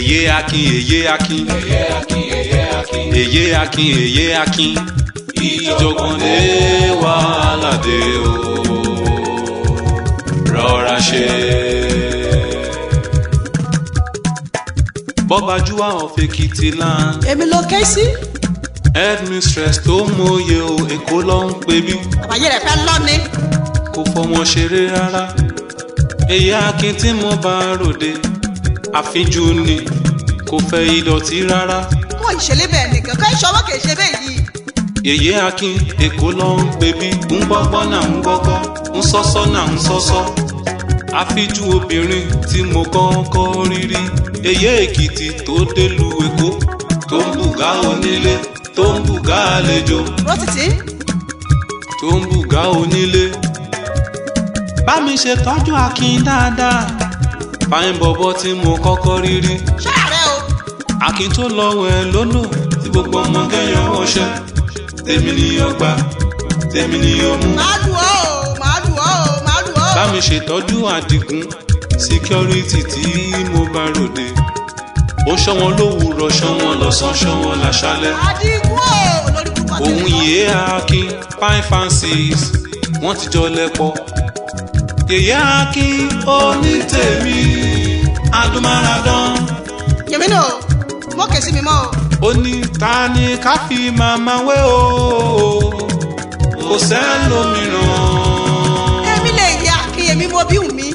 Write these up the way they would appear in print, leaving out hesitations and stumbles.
Èyé akin, èyé akin, Èyé akin, èyé akin. Èyé akin, èyé akin, ìjọ̀gbọ̀n dé, wàhálà dé o, rọra ṣe. Bọ́bájúwà of Èkìtì land, Èmi ló ké sí. Headmistress tó mòye o, Èkó ló ń pè bí. Àbáyé rẹ̀ fẹ́ lọ́ni. Kò fọmọ ṣeré rárá. Èyí akin tí mo bá ròde, àfínjú ni, kò fẹ́ ìdọ̀tí rárá. Kó ìṣẹ̀lẹ̀ bẹ́ẹ̀ nìkan kó ìṣọwọ́ kì í ṣe bẹ́ẹ̀ yìí. Yèyé akin, Èkó ló ń pè bí. Ń gbọ́gbọ́ náà ń gbọ́gbọ́, ń sọ́sọ́ náà ń sọ́sọ́. Àfíjú obìnrin tí mo kọ́kọ́ rí rí, èyí Èkìtì tó délùú Èkó, tó ń bùgá onílé, tó ń bùgá àlejò, Rótìtì. tó ń bùgá onílé. Bá mi ṣe tọ́jú akin dáadáa, fáyín bọ̀bọ̀ tí mo kọ́kọ́ rí rí. Ṣọ́ra rẹ o. Akin tó lọ wẹ̀ lódò tí gbogbo ọmọ kẹyàn wọṣẹ, tèmi ni ó gbà, tèmi ni ó mú. Màá lù ọ́ o, màá lù ọ́ o, màá lù ọ́ o. Bá mi ṣètọ́jú Àdìgún security tí mo bá ròde, ó ṣọ́ wọn lówùúrọ̀, ṣọ́ wọn lọ́sàn, ṣọ́ wọn láṣálẹ́. Àdìgún o, lórí púpọ̀. Òun yìí akin fine fancies, wọ́n ti jọ lẹ́pọ̀. Yèyé akin onítèmi adúmáradán. Yèmí nù o, mọ́ kè sí mi mọ́ o. Ó ní ta ni ká fi màmá wé o, kò sẹ́lòmíràn. Èmi lè yẹ akin, èmi mo bí wù mí.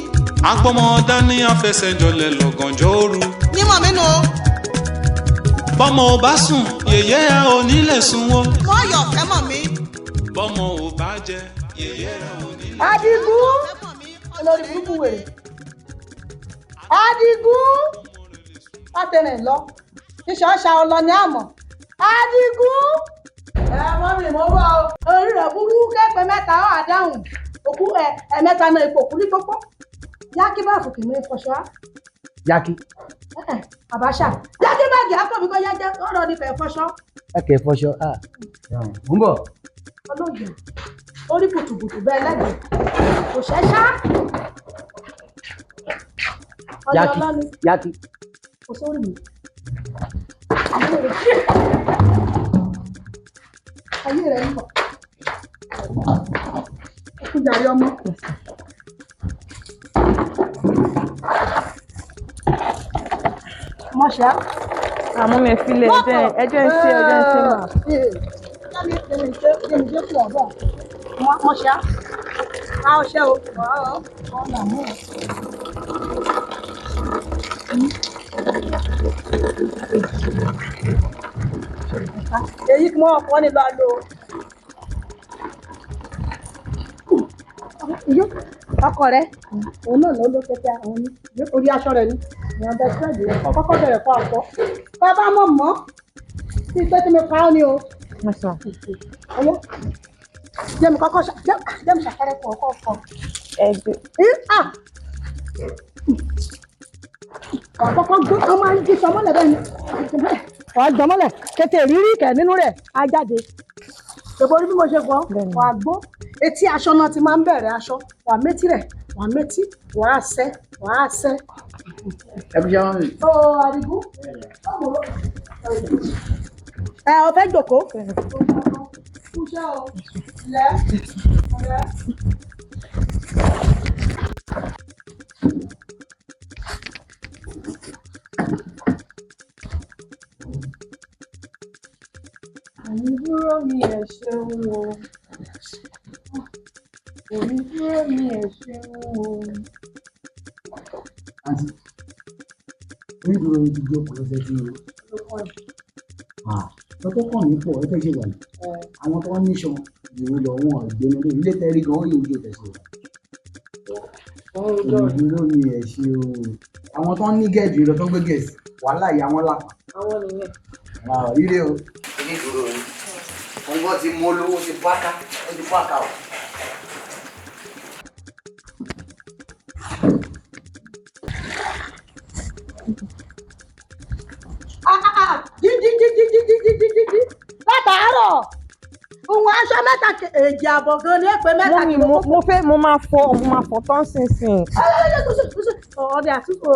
Agbọ́mọ dání afẹsẹ̀jọlẹ̀ lọ́gànjọ́ òru. Yímọ̀ mi nù o. Bọ́mọ ò bá sùn, yèyé ẹ ò ní lè sùn o. Mọ́ yọ̀ fẹ́ mọ̀ mí. Bọ́mọ ò bá jẹ, yèyé ẹ ò ní lè. Adigun, Fẹ́ mọ̀ mí. olórí burúkú wèrè. Adigun, látẹ̀rìn lọ ṣíṣe ọ̀ṣà ọlọ́ni àmọ́ Adigun. Ẹ mọ́mì, mo wá o. Orí rẹ̀ burú kẹ́pẹ́ mẹ́ta ọ̀ àdáhùn òkú ẹ̀ ẹ̀mẹ́ta náà ipò òkú ní pópó yákí bá fòkè mi fọṣọ á. Yaki. Ẹ̀, àbáṣà yákí báàgì akọ̀bí kọ́ yájẹ́ ọ̀rọ̀ ní kẹ̀ fọṣọ. Ẹ kẹ fọṣọ, ah, mo ń bọ̀. Olóògbé orí bùtùbùtù bẹ́ẹ̀ lẹ́gbẹ̀ẹ́ kò ṣẹ́ṣá. Ọjọ́ Yaki. ọlọ́ni. Yaki. Kò sórí mi. Ayé rẹ̀ ń bọ̀. Ó jàre ọmọ. Mọ̀ṣá. Àmọ́ mi filẹ̀, ẹjẹ́ ń ṣe, ẹjẹ́ ń ṣe mà. Mọ̀ṣá. A ọṣẹ o. Ọmọ mú. Èyí kí wọ́n kọ́ ní lọ́ọ́ lò. Ọkọ rẹ òun náà ló ló kẹkẹ àwọn ní orí aṣọ rẹ ní ìyẹn bẹ sẹẹdì rẹ kọ́kọ́ bẹ̀rẹ̀ fọ àpọ bàbá mọ mọ bí pé tí mi pa á ní o. Ọyọ jẹ́mi kọ́kọ́ jẹ́mi ṣàkárẹ̀ fún ọkọ̀ ọkọ̀. Ẹgbẹ́. Àkọ́kọ́ gbé ọmọ ayé jí sọmọlẹ̀ bẹ́ẹ̀ ni wàá gbọmọlẹ̀ kété rírí kẹ̀ nínú rẹ̀ á jáde. Ṣèbó orí bí mo ṣe fọ́, wàá gbó etí aṣọ náà ti máa ń bẹ̀rẹ̀ aṣọ, wàá métí rẹ̀, wàá métí, wàá sẹ́, wàá sẹ́. Ẹ fi ṣe wọn mi. Ó Adigun, ẹ ọ fẹ́ jòkó. Kúṣẹ́ o, lẹ́ lẹ́. Onídúró mi, ẹ ṣeun o. Onídúró mi, ẹ ṣeun o. Àǹtí, onídùúró yìí ti jókòó lọ́sẹ̀ tí o lọ́tọ́ kàn mí pọ̀. Ẹ fẹ́ ṣe wà yìí, àwọn tó ń níṣan ìrù lọ wọn ìgbénu lé ilé tẹ́rí gan, ó yìí ń jó tẹ̀sí onídùúró mi, ẹ ṣe o. Àwọn tó ń ní gẹ̀ẹ́jù lọ, tó ń gbé gẹ̀ẹ́sì, wàhálà ìyá wọn lápá. Àwọn nìyẹn. Ire o. Onídùúró yín òun gbọ́ ti mú olówó ti pàkà, ó ti pàkà o. Jí jí jí jí jí jí jí jí jí jí látàárọ̀ òun aṣọ mẹ́ta kẹ. Èjì àbọ̀ gan ni èpè mẹ́ta Mummy, kí ló mo fẹ́ mo máa fọ tán sínsìn. Ọdẹ àtúkò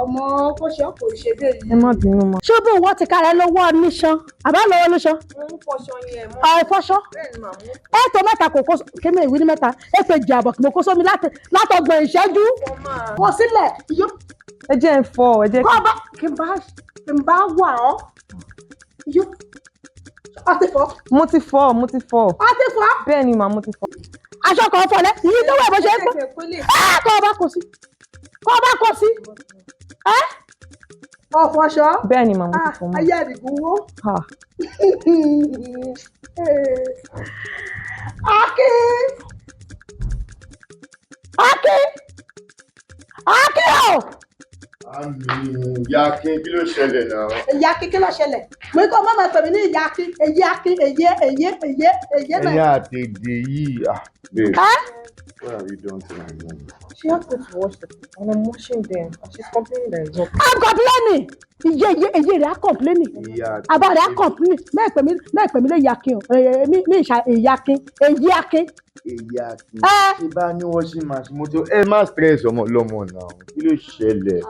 ọmọ kò ṣe ọkọ ìṣègbè yìí. Ẹ má bínú ma. Ṣé bó wọ́n ti kára ẹ lọ́wọ́ níṣan àbá lọ́wọ́ níṣan? Mo ń fọṣọ yẹn mọ́. Ọ̀ fọṣọ. Bẹ́ẹ̀ ni màmú. Ètò mẹ́ta kò kó kémi ìwí ní mẹ́ta èpè èjì àbọ̀ kí mo kó sómi látọgbọ̀n ìṣẹ́jú. Kò sílẹ̀ yó. Ẹ jẹ́ ń fọ, ẹ jẹ́. Kọ́ bá kí n bá wà ọ́ yó. Ọtí fọ́. Mo ti fọ, mo ti fọ. Ọtí fọ́. Bẹ́ẹ̀ ni màá, mo ti fọ. Aṣọ kan fọlẹ́ yìí tó wẹ̀ bó ṣe ń pọ́. Ẹ kọ́ ọba kò sí. Kọ́ ọba kò sí. Ẹ ọ̀fọ̀ṣọ́. Bẹ́ẹ̀ ni màá, mo ti fọ mọ́. Ayé àdìgún wó. Ha. Akin! Akin! Akin o! Àmì ìyá Akin, kí ló ṣẹlẹ̀ náà? Èyí Akin, kí ló ṣẹlẹ̀? Mo ní kó má máa pè mí ní ìyá Akin, èyí Akin, èyí èyí èyí èyí náà. Ẹ̀yin àtẹ̀dẹ̀ yìí, ah, babe, Ẹ́ what have you done to my mom? She asked me to wash the plate and I'm washing them and she's complaining that it's not. I'm complaining! Iye iye èyí rẹ̀ á complaining. Ìyá Àbá rẹ̀ á complaining. Mẹ́ẹ̀ pè mí lé ìyá Akin o. Mi ìṣà ìyá Akin, èyí Akin. Ìyá Akin, Ẹ́ ṣé bá ní washing machine mo tó ẹ má stress ọmọ lọ́mọ náà, kí ló ṣẹlẹ̀?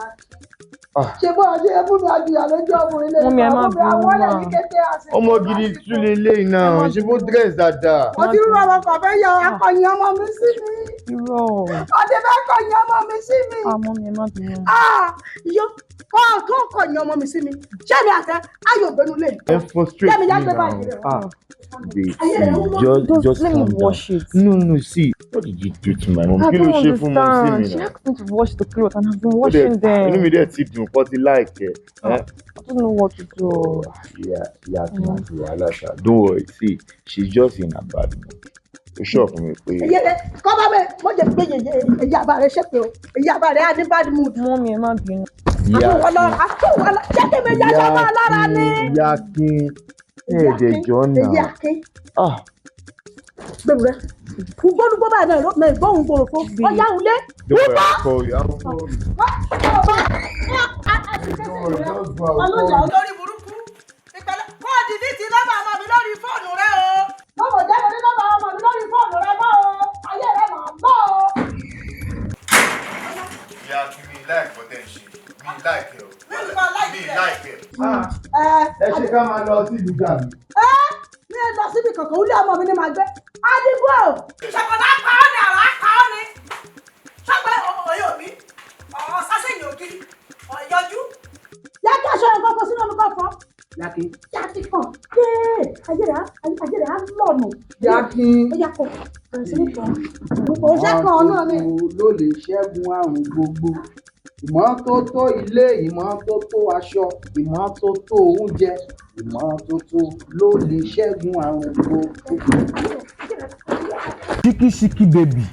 Ah, Ṣé bó ọdún ẹ fún mi àjùyà lójú ọmọ ilé Mummy, ẹ má ìfọ̀ àwọn bínú ọlẹ́ mà. ní kété àsìkò. Ọmọ gidi tún lè lé iná, ṣe bó dress dáadáa. Mo ti rú ọmọ kan fẹ́ yọ akọ̀yìn ọmọ mi sí mi. Irọ́. Ọdẹ fẹ́ kọ̀yìn ọmọ mi sí mi. Ah, mummy, ẹ má bínú. Ah, yọ kọ́ kọ́ kọ̀yìn ọmọ mi sí mi. Ṣé mi àtẹ ayò gbẹnu lè? Ẹ frustrate Jẹ́mi me yá gbé now. báyìí rẹ̀. Ah, babe, Ayé rẹ̀ ń wọ́. just Just let me calm down. wash it. No, see, what did you do to my mom? I Kí ló don't ṣe fún mom sí understand. mi She náà? asked me to wash the clothes and I've been Ó dẹ̀ washing them. inú mi dẹ̀ ti dùn pọ́ ti láìkẹ́. I don't know what to do. Yeah, Akin àti wàhálà ṣá. Don't worry, see, she's just in a bad mood. Ó ṣọ̀ fún mi pé Èyí rẹ̀ kọ́ bá bẹ̀ mo jẹ́ pé yèyé èyí àbá rẹ̀ ṣépè o. Èyí àbá rẹ̀ á ní bad mood. Mummy, ẹ má bínú. ìyá Àtúwọ̀ lọ àtúwọ̀ lọ jẹ́ kí mi yá Ìyá sọ́mọ́ lára ni. Ìyá Akin, ẹ̀ẹ́dẹ̀ jọ Èyí náà. Akin. Ah, Gbẹ̀rù rẹ̀. Gbólúgbó báyìí náà ló gbóhùn gbòòrò fún. Ọjà wulé. Don't worry, I'll call you. I'll call you. Don't worry, just go, I'll call you. Lórí burúkú ìpẹ̀lẹ́ kóòdì ní ti nọ́mbà ọmọ mi lórí fóònù rẹ o. Bọ́mọ̀ jẹ́ mi ní nọ́mbà ọmọ mi lórí fóònù rẹ mọ́ o. Ayé rẹ màá gbọ́ o. Ìyá Akin, mi láìpẹ́ tẹ̀ ń ṣe. Mi láìpẹ́ o. Mi ò láìpẹ́. Mi láìpẹ́. Ẹ Ẹ ṣe ká máa lọ sí ìlú Gàmí. ẹ mi ò lọ síbi kankan, ilé ọmọ mi ni màá gbé. Adigun o. Ṣọ̀pọ̀lá pa ọ́ ni àrà pa ọ́ ni. Ṣọ́pẹ́ òye òbí, ọ̀ sásẹ̀yìn ògiri, ọ̀yọ́jú. Yá kí aṣọ yẹn kọ́kọ́ sínú omi kan fọ́. Yakin. Yá kí kàn. Yéé ayé rẹ̀ á lọ̀nà. Yakin. Ó yá kọ̀. Bẹ̀rẹ̀ sí ní kàn. Òṣè kan náà ni. Ìmọ́tótó ló lè ṣẹ́gun àrùn gbogbo. Ìmọ́tótó ilé, ìmọ́tótó aṣọ, ìmọ́tótó oúnjẹ, ìmọ́tótó ló lè ṣẹ́gun àrùn gbogbo. Ṣíkí ṣíkí baby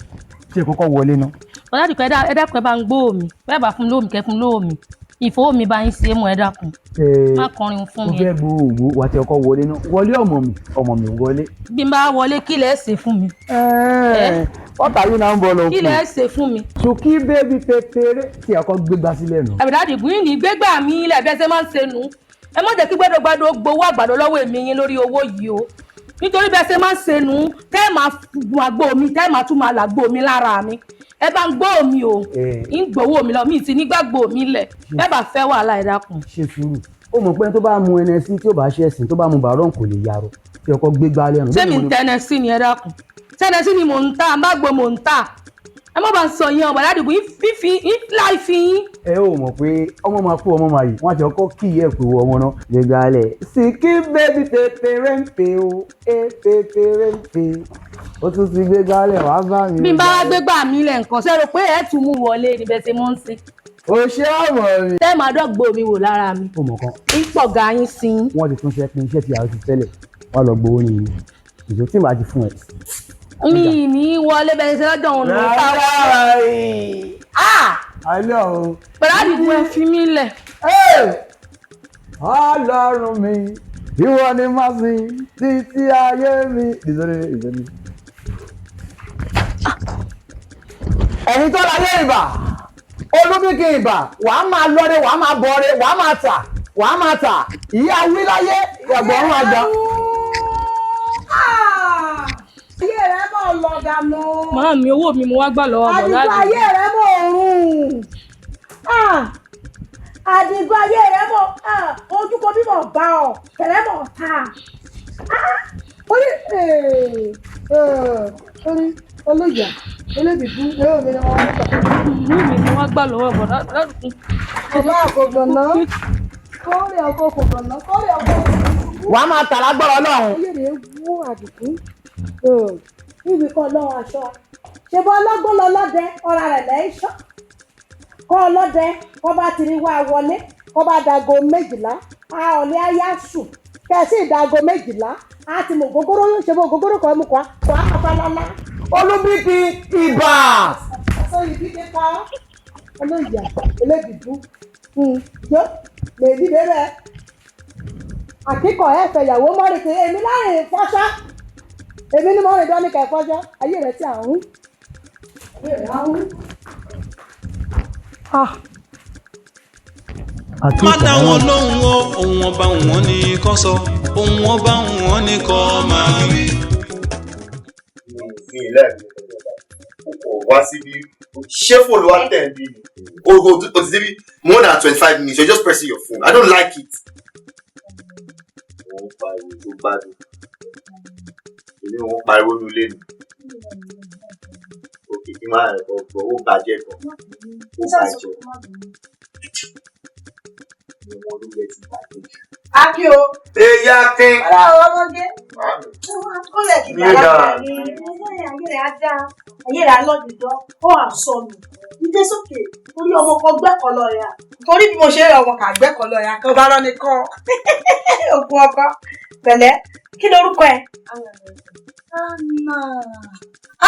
tí ẹ kọ́kọ́ wọlé ná. Ọ̀làdìpọ̀, ẹ dákun, ẹ bá ń gbó mi. Bẹ́ẹ̀ bá fún lómi, kẹ́ fún lómi ìfowó mi bá yín ṣe é mọ́. Ẹ dákun, má kọrin fún Mo mi. fẹ́ gbọ́ òwò wa tí ọkọ wọlé ná. Wọlé ọmọ mi, ọmọ mi wọlé. Bí n bá wọlé, kí lẹ ṣe fún mi? What are you now bọ̀ lọ? Kí lẹ ṣe fún mi? Ṣùkí baby pépéré tí ọkọ gbégbá sílẹ̀ nù. Àbẹ̀dàdìgún yìí ní gbégbá mi ilẹ̀ bí ẹ ṣe máa ń ṣe nù. Ẹ má jẹ́ kí gbẹ́dọ̀gbẹ́dọ̀ gbowó àgbàdo lọ́wọ́ èmi yín lórí owó yìí o, nítorí bí ẹ ṣe máa ń ṣe nù, tẹ́ ẹ máa gun àgbo mi, tẹ́ ẹ máa tún máa làgbo mi lára mi. Ẹ bá ń gbó mi o, ń gbowó mi lọ, mi ti nígbàgbọ́ mi lẹ̀. Bẹ́ẹ̀ bá fẹ́ wàhálà, ẹ dákun. Ṣe sùúrù, ó mọ̀ pé tó bá mu ẹnẹsí tí ó bá ṣe ẹ̀sìn, tó bá mu bàárọ̀ kò lè yarọ tí ọkọ gbégbá lẹ́nu. Ṣé mi ń tẹnẹsí ni? Ẹ dákun, tẹnẹsí ni mò ń tà, má gbo mò ń tà. Ẹ má bá ń sọ yẹn ọ̀bàdàdìgún fífi láì fi yín. Ẹ ó mọ̀ pé ọmọ máa kú, ọmọ máa yìí, wọ́n á ti ọkọ kí ẹ̀ pé ọmọ náà gbégbá lẹ̀. Sìkí baby pépéré ń pè ó, é pépéré ń pè ó, tún ti gbégbá lẹ̀ wá bá mi. Bí n bá wá gbégbá mi lẹ̀ nǹkan ṣe rò pé ẹ tún mú wọlé ni bẹ́ẹ̀ ṣe mọ́ ń ṣe. O ṣé ọmọ mi. Tẹ́ máa dọ́gbò mi wò lára mi. Ó mọ̀ kan. Ń pọ̀ ga yín sí i. Wọ́n ti tún ṣe pin iṣẹ́ tí a ti tẹ́lẹ̀ wọ́n lọ gbowó ní ìjọ tí màá ti fún ẹ. Mi ní wọlé bẹ́ẹ̀ ṣe lọ́jọ́ òun ló ń ká wá. Alẹ́ o. Pẹ̀lú àdìgún, ẹ fi mí lẹ̀. Ọlọ́run mi, ìwọ ni màá sìn títí ayé mi. Ìzọ́ni ìzọ́ni. Ẹ̀yin tó láyé ìbà olúbíkì ìbà, wàá máa lọre, wàá máa bọre, wàá máa tà, wàá máa tà. Ìyá wíláyé ẹ̀gbọ́n àgbà. dànù. Màámi, owó mi mo wá gbà lọ́wọ́ bọ̀dá Àdìgún, ayé rẹ mọ̀ ọ̀run. Àdìgún, ayé rẹ mọ̀ ojú kò bímọ bá ọ tẹ̀lé mọ̀ ta. Orí orí olóyà olóbìbú ewé mi ni wọ́n ń gbà. Owó mi mo wá gbà lọ́wọ́ bọ̀dá. Bàbá àkọ́gbọ̀nà kórè ọkọ̀ kọ̀gbọ̀nà kórè ọkọ̀. Wàá máa tà lágbára Ọlọ́run. Ayé rẹ̀ wú Àdìgún níbi kan lọ́wọ́ aṣọ ṣe bọ́ ọlọ́gbọ́n lọ lọ́dẹ ọ̀rá rẹ̀ lẹ́ ṣọ́ kọ́ ọlọ́dẹ kọ́ bá ti rí wá wọlé, kọ́ bá dago 12 a ọ̀lẹ́ ayá sùn kẹ̀sí ìdago 12 a ti mọ̀ gógóró yóò ṣe bọ́ gógóró kọ́ mu kọ́ kọ́ afálálá. Olúbíkì, ibà. Sọ ìbí dé pa olóyè olóbìbú yó lè dìde rẹ àkíkọ̀ ẹ̀ fẹ̀yàwó mọ́rin pé èmi láàrin fọ́ṣọ́, èmi ní mọ́rin dọ́nìkà ẹ̀fọ́ṣọ́ ayé rẹ̀ tí à ń ayé rẹ̀ á ń. Má dá wọn lóhùn o, ohun ọba wọn ní kó sọ, ohun ọba wọn ní kó máa wí. Mi lẹ́ẹ̀mí o kò wá síbí, ṣé fóònù wa tẹ̀ ń bí ni o ti débi more than 25 minutes, you're just pressing your phone. I don't like it. Wọ́n ń pariwo tó gbádùn, èmi wọ́n ń pariwo ní ilé mi. Òkè kí n máa rẹ̀ bọ̀ bọ̀, ó bàjẹ́ gan, ó bàjẹ́. Ìwọ̀n ló lẹ ti bàjẹ́ jù. Aki o. Èyí Akin. Ọlọ́run ọmọge. Kúnlẹ̀ kìkà Mi ò dáa. lára ní ayé rẹ̀ á dá. Ayé rẹ̀ á lọ́jọ́jọ́. Ó wà sọnù. Ìdé sókè torí ọmọ kan gbẹ́kọ̀ọ́ lọ yà. Torí bí mo ṣe rẹ̀ ọmọ kà gbẹ́kọ̀ọ́ lọ yà kan bá rán ni kọ́. Ògùn ọkọ. Pẹ̀lẹ́, kí lorúkọ ẹ? Anna.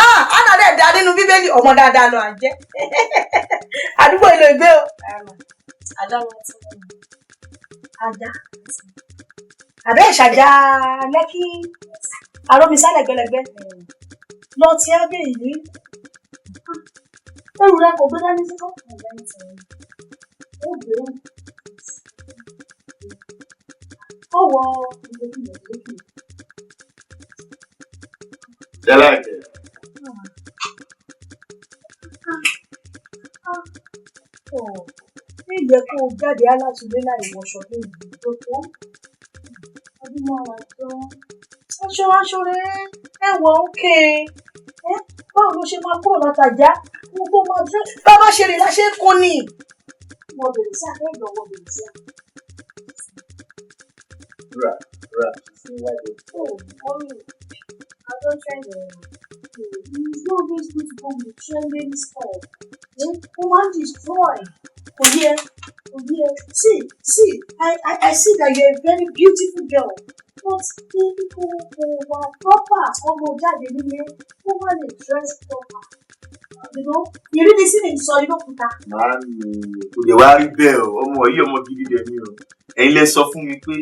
Ah, Anna dẹ̀ dá nínú Bíbélì, ọmọ dáadáa lọ àjẹ́. Àdúgbò ìlú ìgbé o. Ajá lọ sí ajá. Àbẹ́ ìṣàjà Lẹ́kí arómisá lẹ́gbẹ̀lẹ́gbẹ̀. Lọ ti ábẹ́ ìlú. Ẹrù rẹ kò gbé dání síkọ́. Ó gbèrú. Ó wọ ìgbèkùn. Ṣé láìpẹ́? Ní ìyẹ kó o jáde alátúndé láì wọṣọ tó yìí tó tó ọdún mọ́ra tó aṣọ aṣọ rẹ ẹwọ òkè ẹ, báwo ló ṣe máa kúrò látàjá mo kó máa dúró bàbá ṣe rè láṣẹ kún ni wọ bèrè sí akẹ́gbọ̀n wọ bèrè sí. Rà rà sí wájú. Oh, mommy, I don't trend. It's not always good to go with trending stuff. Eh? Woman destroy. Kò yẹ, kò yẹ. See, see, I see that you're a very beautiful girl. But kò kò wà proper ọmọ jáde nílé kó má lè dress proper. Ìrínisí ni sọ inú kúta. Màámi, kò lè wá rí bẹ́ẹ̀ o, ọmọ yìí ọmọ gidi dẹ̀ ni o. Ẹ̀yin lẹ sọ fún mi pé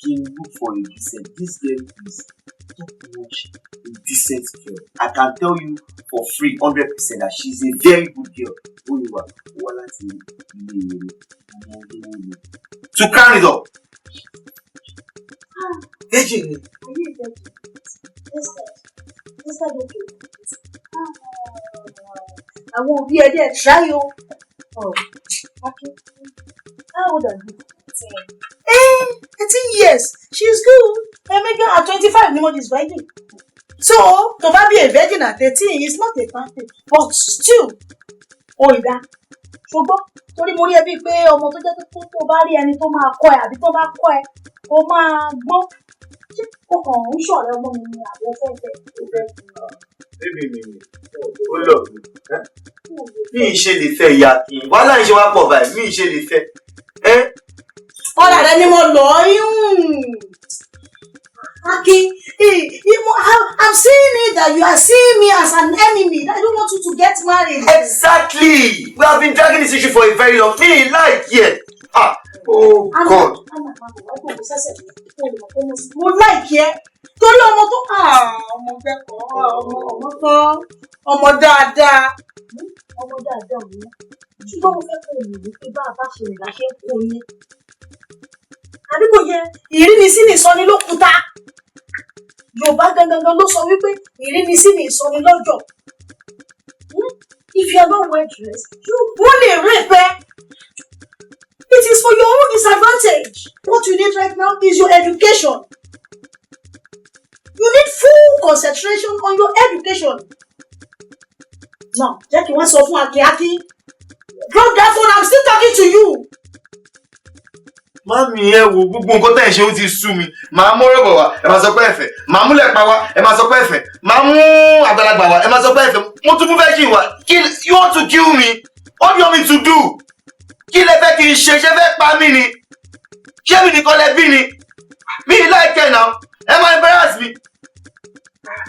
kí n look for a decent. This girl is top notch, a decent girl. I can tell you for free 100% that she is a very good girl. Ó yẹ wà, ó wá láti ilé ìwé ọmọ olówó ni. To crown it up, virgin ni. Ayé ìbejì. Esther, Esther okay. Àwọn òbí ẹ dẹ̀ try o. Oh, okay. How old are you? Eh, 18 years. She's good. Emeka at 25 ni mo dis virgin. So, to bá be a virgin at 13 is not a bad thing. But still, o ìdá. Ṣùgbọ́n torí mo rí ẹ bíi pé ọmọ tó jẹ́ pé tó bá rí ẹni tó máa kọ́ ẹ àbí tó bá kọ́ ẹ, o máa gbọ́n. Ṣé o kàn ń ṣọ̀rẹ́ ọmọ mi ni àbò fẹ́ fẹ́? Bébì mi ni, ó lọ mi. Mi ì ṣe lè fẹ́ ìyá kí n. Wàhálà ń ṣe wá pọ̀ báyìí, mi ì ṣe lè fẹ́. Ẹ́ Ọ̀rẹ́ rẹ ni mo lọ yún. Akin, I'm seeing it that you are seeing me as an enemy. I don't want you to get married. Exactly! We have been dragging this issue for a very long time. Like yet. Ah, oh God. Mo like ẹ torí ọmọ tó ọmọ kẹ́kọ̀ọ́ ọmọ ọmọ tán ọmọ dáadáa ọmọ dáadáa òun, ṣùgbọ́n mo fẹ́ kó o mọ̀ wípé bá a bá ṣe rìn la ṣe ń kó yín, àbí kò yẹ? Ìrínisí ni sọ ni ló kúta. Yorùbá gangan ló sọ wípé ìrínisí ni ìsọnilọ́jọ̀. If you are not well dressed, you wọ́n lè rape ẹ. It is for your own disadvantage. What you need right now is your education. You need full concentration on your education. Now, jẹ́ kí wọ́n sọ fún Akin. Akin, drop that phone, I'm still talking to you. Mami, ẹ wo gbogbo nǹkan tẹ́ ẹ̀ ṣe, ó ti sú mi. Màá mú rọ̀bọ̀ wá, ẹ máa sọ pé ẹ̀fẹ̀. Màá múlẹ̀ pa wá, ẹ máa sọ pé ẹ̀fẹ̀. Màá mú àgbàlagbà wá, ẹ máa sọ pé ẹ̀fẹ̀. Mo tún fún virgin wá. Kí you want to kill me? What do you want me to do? Kí lẹ fẹ́ kí n ṣe? Ṣé fẹ́ pa mí ni? Ṣé mi nìkan lẹ bí ni? Mi ì like ẹ̀ náà. Ẹ máa embarrass mi.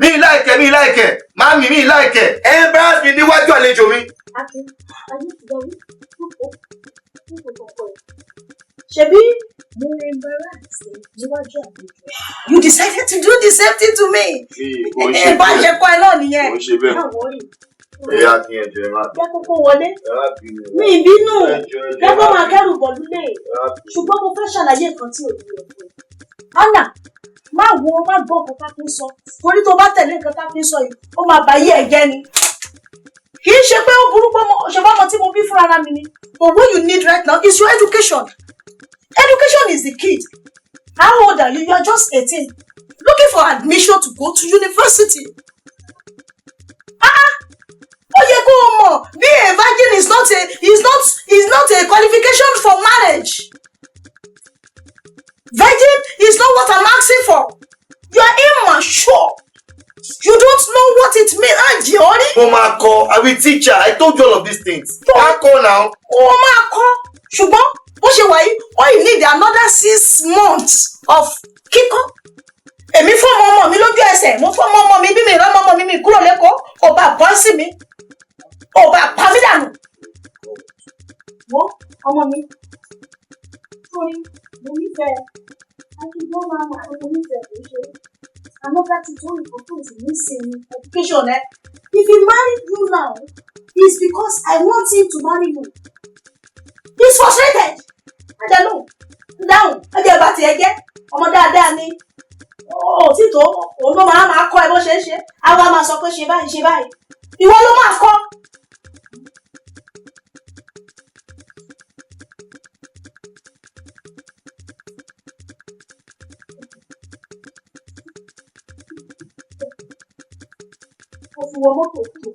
Mi ì like ẹ̀, mi ì like ẹ̀. Màámi, mi ì like ẹ̀. Ẹ embarrass mi níwájú àlejò mi. Akin, ayé ti dánwó, jókòó, jókòó tọkọ ẹ. Ṣebí mo embarrass ẹ níwájú àlejò. You decided to do the same thing to me. Kò ń ṣe Bá a ṣe kọ́ ẹ náà nìyẹn. Kò ń ṣe bẹ́ẹ̀. Má worry. Ẹ̀yà kí ẹ jẹ́ má. Jẹ́ kókó wọlé. Ẹ má bínú. Mi ìbínú. Ẹ jọ̀ọ́, ẹ jọ̀ọ́, Jẹ́ kó ẹ má máa bínú. kẹ́rù bọ̀ lulẹ̀. Ẹ má bínú. Ṣùgbọ́n mo fẹ́ ṣàlàyé nǹkan tí ò ní ẹ̀ fún ẹ. Anna, má wo, má gbọ́ nǹkan tá fi ń sọ. Torí tó bá tẹ̀lé nǹkan tá fi ń sọ yìí, ó máa bà yí ẹ̀ jẹ́ ni. Kì í ṣe pé ó burú pé ṣe bá ọmọ tí mo bí fúnra ara mi ni. But what you need right now is your education. Education is the key. How old are you? You are just 18. Looking for admission to go to university. Ah! Ó yẹ kó o mọ̀, being a virgin is not a qualification for marriage. Virgin is not what I'm asking for. You are immature. You don't know what it means. Ah, Jìọ́rí. Mo máa kọ́, I will teach her. I told you all of these things. Má kọ́ now. Ó máa kọ́, ṣùgbọ́n bó ṣe wà yìí, ó yìí need another 6 months of kíkọ́. Èmi fún ọmọ ọmọ mi lójú ẹsẹ̀, mo fún ọmọ ọmọ mi bí mi ìrọ́mọ ọmọ mi mi kúrò lẹ́kọ̀ọ́, kò bá bọ́ sí mi, kò bá pa mí dànù. Wo ọmọ mi, sórí mo nífẹ̀ẹ́, akíndó máa mọ̀ pé mo nífẹ̀ẹ́ kò ṣe. Another thing tó important nísìnyí, education ẹ. If he marry you now, it's because I want him to marry you. He's frustrated. Ẹjẹ lóhùn, dáhùn, ẹjẹ bá tiẹ̀ jẹ́, ọmọ dáadáa ni. Ó tí tó, òun ló máa máa kọ́ ẹ bó ṣe ń ṣe. Á wá máa sọ pé ṣe báyìí, ṣe báyìí. Ìwọ ló máa kọ́. Ó fi wọ mọ́tò kúrò.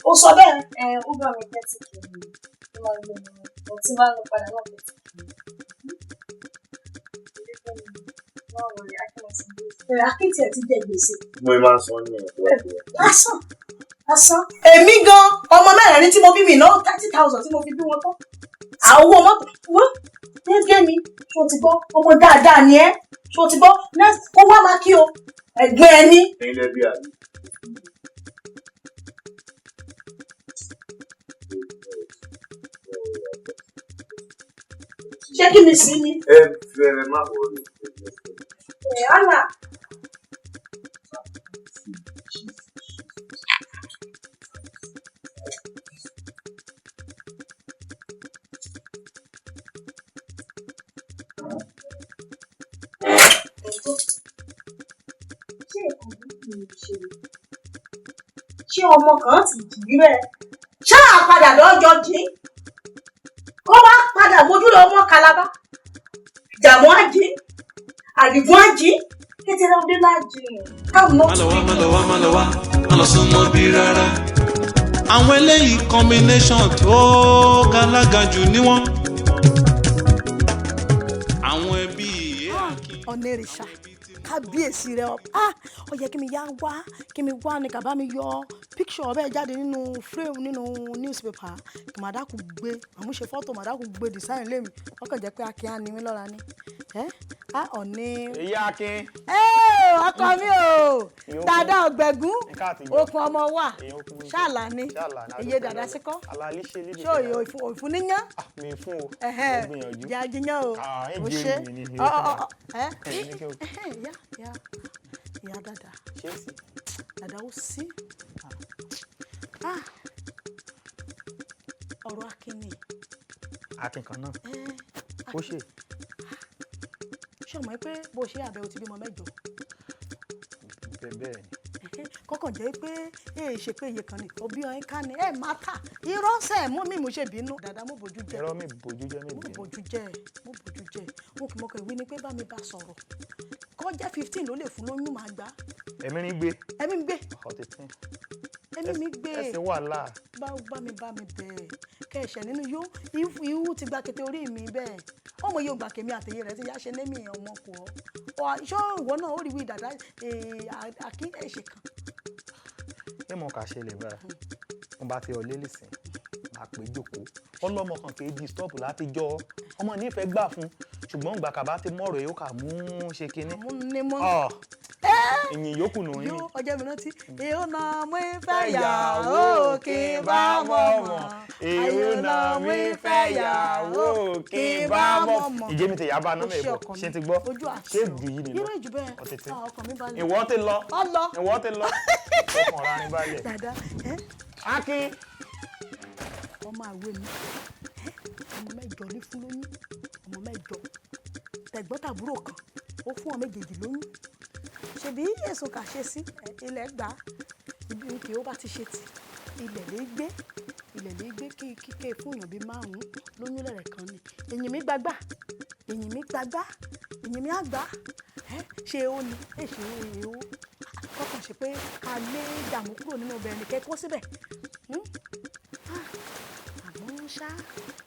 Ó sọ bẹ́ẹ̀. Ẹ Uber mi 30K ni ó máa ń gbé mi lọ, tí bá ń lọ padà náà 30K. Ẹ akéètì ẹ ti jẹ gbèsè. Mo máa ń sọ ní ẹ̀kọ́. Lásán lásán. Èmi gan ọmọ mẹ́rẹ̀ẹ̀rin tí mo bí mi náà, 30,000 tí mo fi bí wọn tán. Àwọn owó mọ́tò wọ́n gẹ́gẹ́ mi. Ṣé o ti gbọ́? Ọmọ dáadáa ni ẹ́. Ṣé o ti gbọ́? Next, kó wá máa kí o. Ẹ̀gbọ́n ẹ ní. Ẹ̀yin lẹ́bí àbí? Ṣé kí mi sí ni? Ẹ fẹ́ má wọlé. Ẹ̀ Anna. Ṣé nǹkan burúkú ni mo ṣe ni? Ṣé ọmọ kan ti jì í bẹ́ẹ̀? Ṣáà padà lọ́jọ́ jí. Kó wá padà mójú lọ ọmọ Kalaba. Jàmọ́ á jí. Àdìgún á jí. Kékeré ọdún náà jí. Káwọn náà Má lọ wá, má lọ wá, má lọ wá, má lọ súnmọ́ bí rárá. Àwọn eléyìí combination tó galaga jù níwọ̀n. Àwọn ẹbí ìyá Ọ̀nẹ́rìṣà, kábíyèsí rẹ ọ. Ah, ó yẹ kí mi yá wá, kí mi wá ní kàbá mi yọ picture ọbẹ̀ jáde nínú frame nínú newspaper, kí màdákù gbé àmúṣe fọ́tò, màdákù gbé design lémi. Ọkàn jẹ́ pé akin á ní mí lọ́ra ni ẹ́ á ọ̀ní. Èyí Akin. Ẹ ọkọ mi o, dada ọgbẹ̀gún, okun ọmọ wa ṣáàlà ni iye dada síkọ́ ṣé òye òfun níyàn. Mi fún o, mo gbìyànjú. Ìyá jiyàn o, o ṣe ọ ọ ọ ẹ ìyá ìyá ìyá dada dada ó sí ọ̀rọ̀ Akin ni. Akin kan náà ó ṣe. Ṣé o mọ̀ pé bó ṣe àbẹ̀wò ti bímọ 8? Bẹ́ẹ̀ bẹ́ẹ̀ ni. Kọ́kàn jẹ́ pé èè ṣe pé iye kan ni òbí ọ̀hún ká ni ẹ̀ má ta irọ́ sẹ̀ mú mi mú ṣe bínú dàdá mú bójú jẹ́. Irọ́ mi bójú jẹ́ mi mú bínú. Bójú jẹ́, mú bójú jẹ́. Wọn kì í mọ̀kàn ìwé ni pé bá mi bá sọ̀rọ̀ kọ́ jẹ́ 15 ló lè fún lóyún máa gbá. Ẹ̀mí ní gbé. Ẹ̀mí mi gbé. Ọ̀tẹ̀tẹ̀. Ẹ̀mí mi gbé. Ẹ̀sìn wàhálà. Bá mi bẹ̀ kẹ̀ṣẹ̀ nínú yó ihu ti gba kété orí mi bẹ́ẹ̀ ọmọ yóò gbà kèmí àtẹ̀yẹ rẹ̀ ti yá ṣe lémi ọmọ kò ọ́ ṣó ìwọ náà ó rí wí dàda àkí ẹ̀ṣẹ̀ kan. Ẹ mọ̀ ká ṣẹlẹ̀ báyìí, mo bá ti ọ̀lẹ́ lẹ́sìn máa pè jókòó ọlọ́mọ kan kì í di stop láti jọ ọmọ nífẹ̀ẹ́ gbà fún, ṣùgbọ́n gbà kàbá ti mọ̀rọ̀ yóò kà mú ṣe kinní. Ní mọ́. Ìyìn yòókù nù yín. Yóò ọjọ́ mi rántí èyí náà mú ìfẹ́ yàwó kí n bá mọ̀ mọ̀. Èyí náà mú ìfẹ́ yàwó kí n bá mọ̀ mọ̀. Ìjẹ́ mi ti yà bá nọ́mọ̀ ìbọ̀ ṣé ti gbọ́ ṣé jù yìí nìlọ ọ̀tẹ̀tẹ̀ ìwọ ti lọ ìwọ ti lọ ọkàn rà ní balẹ̀. Akin. Ọmọ àwẹ̀ mi ọmọ 8 ní fún lóyún, ọmọ 8 tẹ̀gbọ́n-tàbúrò kan ó fún ọmọ méjèèjì lóyún. Ṣebí èso kà ṣe sí ilẹ̀ gbà ibi kí ó bá ti ṣe tì ilẹ̀ lè gbé, ilẹ̀ lè gbé kí kíkẹ́ fún èèyàn bíi 5 lóyún lẹ̀rẹ̀ kan ni. Èyìn mi gbagbá, èyìn mi gbagbá, èyìn mi àgbá ṣe ó ni ẹ ṣe ó kọ́kàn ṣe pé ká lé dààmú kúrò nínú ọbẹ̀ ẹnì kẹ́kọ́ síbẹ̀. Àmọ́ ṣá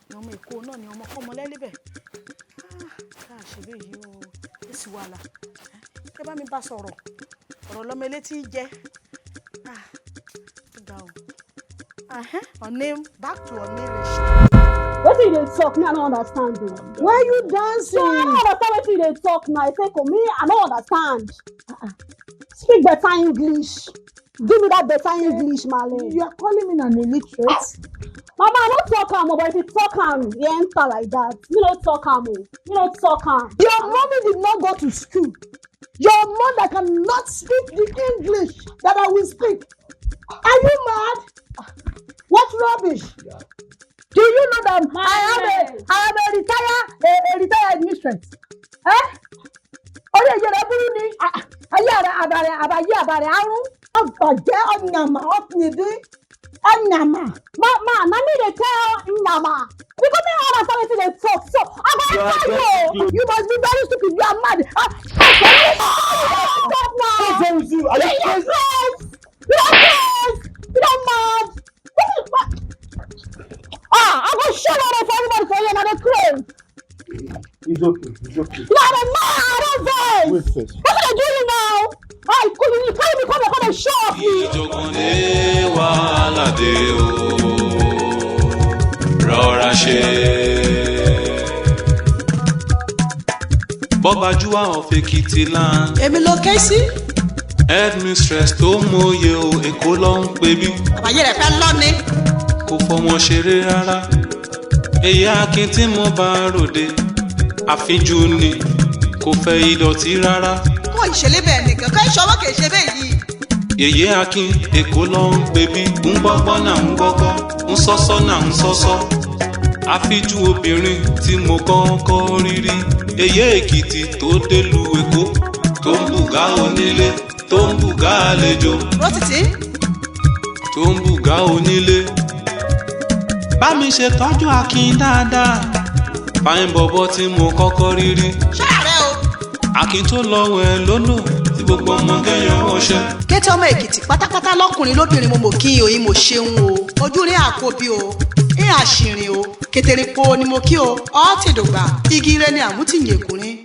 ni ọmọ Èkó náà ni ọmọ kọ́mọ lẹ́lẹ́bẹ̀ ká ṣe bẹ́ẹ̀ yìí ó èsì wàhálà kẹ́ bá mi bá sọ̀rọ̀ ọ̀rọ̀ lọ́mọ elétí jẹ́. Ó ga o. Ọ̀nẹ́ back to ọ̀nẹ́ rẹ̀ ṣe. Wetin you dey talk me I no understand o. Why you dancing? So I no understand wetin you dey talk now. I say ko me I no understand. Speak better English. Give me that better English, Marlene. You are calling me an illiterate? Mama, I no talk am o, but if you talk am, you enter like that. Me no talk am o. Me no talk am. Your mommy did not go to school. Your mother cannot speak the English that I will speak. Are you mad? What rubbish? Yeah. Do you know that I am a retired mistress? Eh? Orí èyí rẹ̀ burú ni. Ayé àbàrẹ̀ àbàyé àbàrẹ̀ àrùn. Ọ̀bàjẹ́ ọ̀nyàmà ọ̀pìnìdí ọ̀nyàmà. Ma, na me dey tell nyama. Because me understand wetin dey talk, so I go tell you. You must be very stupid. You are mad. Stop now. What's wrong with you? Are you crazy? You are crazy. You are mad. Ah, I go shut up for everybody for here. Now they crazy. It's okay. It's okay. You are a man. I don't vex. Wait first. What are they doing now? I could you carry me come and show up me. Ìjọ̀gbọ̀n dé wàhálà dé o, rọra ṣe. Bọ́bájúwà of Èkìtì land. Èmi ló ké sí. Headmistress tó mòye o, Èkó ló ń pè bí. Àbáyé rẹ̀ fẹ́ lọ́ni. Kò fọmọ ṣeré rárá. Èyí Akin tí mo bá ròde, àfínjú ni, kò fẹ́ ìdọ̀tí rárá. Kó ìṣẹ̀lẹ̀ bẹ́ẹ̀ nìkan, kó ìṣọwọ́ kì í ṣe bẹ́ẹ̀ yìí. Yèyé Akin, Èkó ló ń pè bí. Ń gbọ́gbọ́ náà ń gbọ́gbọ́, ń sọ́sọ́ náà ń sọ́sọ́. Àfíjú obìnrin tí mo kọ́kọ́ rí rí. Èyí Èkìtì tó délùú Èkó, tó ń bùgá onílé, tó ń bùgá àlejò. Rótìtì. Tó ń bùgá onílé. Bá mi ṣe tọ́jú Akin dáadáa. Fáyín bọ̀bọ̀ tí mo kọ́kọ́ rí rí. Ṣáàrẹ̀ o. Akin tó lọ wẹ̀ lódò tí gbogbo ọmọ gẹ́yàn wọṣẹ́. Kété ọmọ Èkìtì pátápátá lọ́kùnrin lóbìnrin mo mọ̀ kí oyin mo ṣeun o. Ojú rí àkóbí o, ń àṣìrìn o, kètèrè po ni mo kí o, ọ́ ti dògbà, igi ire ni àmútìyìn èkùnrin.